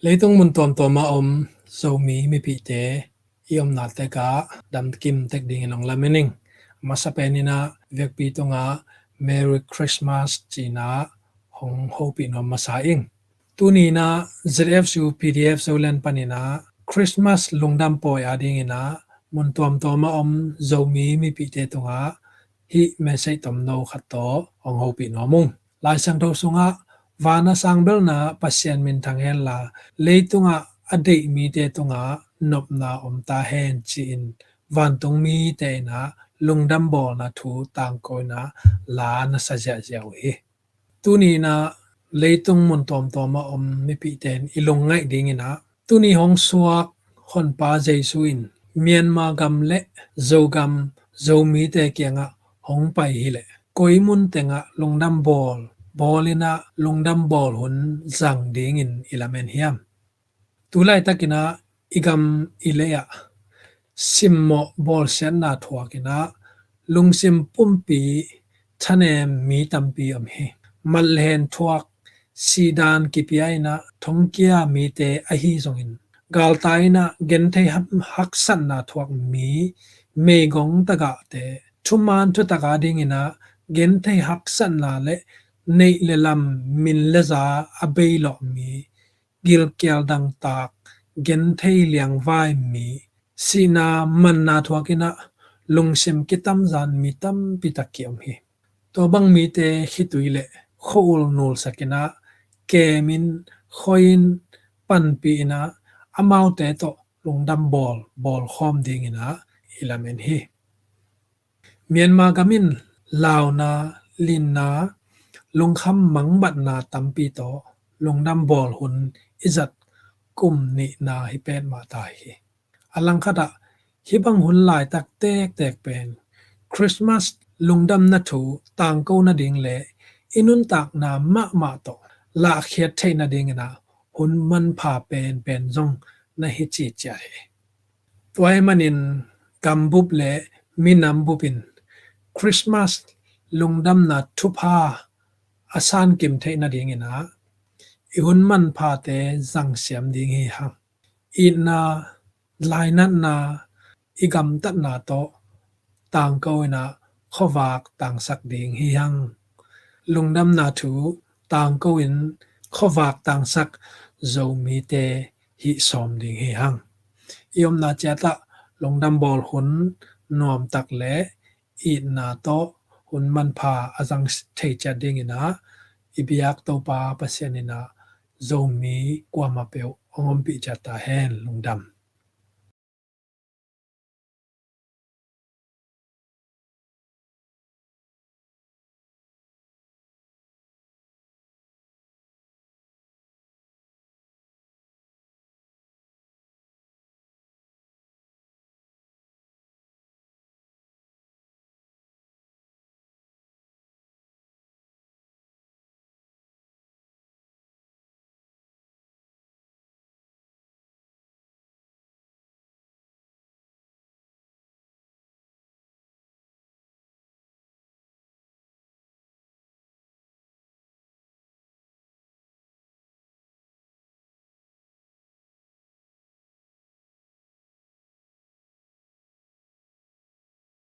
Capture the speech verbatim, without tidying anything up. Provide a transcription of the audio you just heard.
Leitung mun tuamtuam a om Zomi mipihte i omna tekah damkim tek dingin hong lamen ing. Masa peninah vekpi tungah Merry Christmas cinah hong hopih nuam masa ing. Tuninah Z F U P D F Zoland paninah Christmas lungdam pawi a dinginah mun tuamtuam a om Zomi mipihte tungah hih message tomno khat tawh hong hopih nuam ung. Lai Siangtho sungah, "Van a sang belna Pasian minthang henla, leitungah a deih mite tungah nopna om ta hen," ci-in vantung mite inah lungdam bawlna thu tangko inah la na sa ziahziah uh hi. Tuninah leitung mun tuamtuam a om mipihte in i lungngaih dinginah tuni hong suak Honpa Jesu in Myanmar gam le Zogam Zomite kiangah hong pai hileh koi mun tengah lungdam bawl, bawl inah lungdam bawl hun zang dingin i lamen hiam? Tulaitakinah i gam i lei-ah simmawh bawlsiatna thuakinah lungsim pumpi thanem mi tampi om hi. Mat le hen thuak, sidan kipia inah thongkia mite ahi zongin, galtai inah genthei haksatna thuak mi, meigong tagahte, thuman thutak a dinginah genthei haksatna le neih le lam, min le za a beilawh mi, gilkial dangtak, genthei liangvai mi, sihna manna thuakinah lungsim kitamzan mi tampi tak ki-om hi. Tua bang mite khitui le khua-ul nulsakinah kemin, khoiin, panpi inah amaute tawh lungdam bawl bawlkhawm dinginah i lamen hi. Myanmar gam in launa, linna, lungkham mangbatna tampi tawh lungdam bawl hun i zat kum nihna hi petmah ta hi. A langkhatah hih bang hun laitak tektek pen Christmas lungdamna thu tangko nading le i nuntakna mahmah tawh lahkhiat theih nadinginah hun manpha penpen zong na hi ciciat hi. Tua ahih manin gambup le minambup in Christmas lungdamna thupha a sankim theih nadinginah i hun manphate zangsiam ding hi hang. Itna, lainatna, i gamtatna tawh tangko inah khuavak tangsak ding hi hang. Lungdamna thu tangko in khuavak tangsak Zomite hih sawm ding hi hang. I omna ciatah lungdam bawl hun nuamtak le itna tawh hun manpha a zang thei ciat dinginah i biak Topa Pasian inah Zomi kuamah peuh hong ompih ciat ta hen. Lungdam.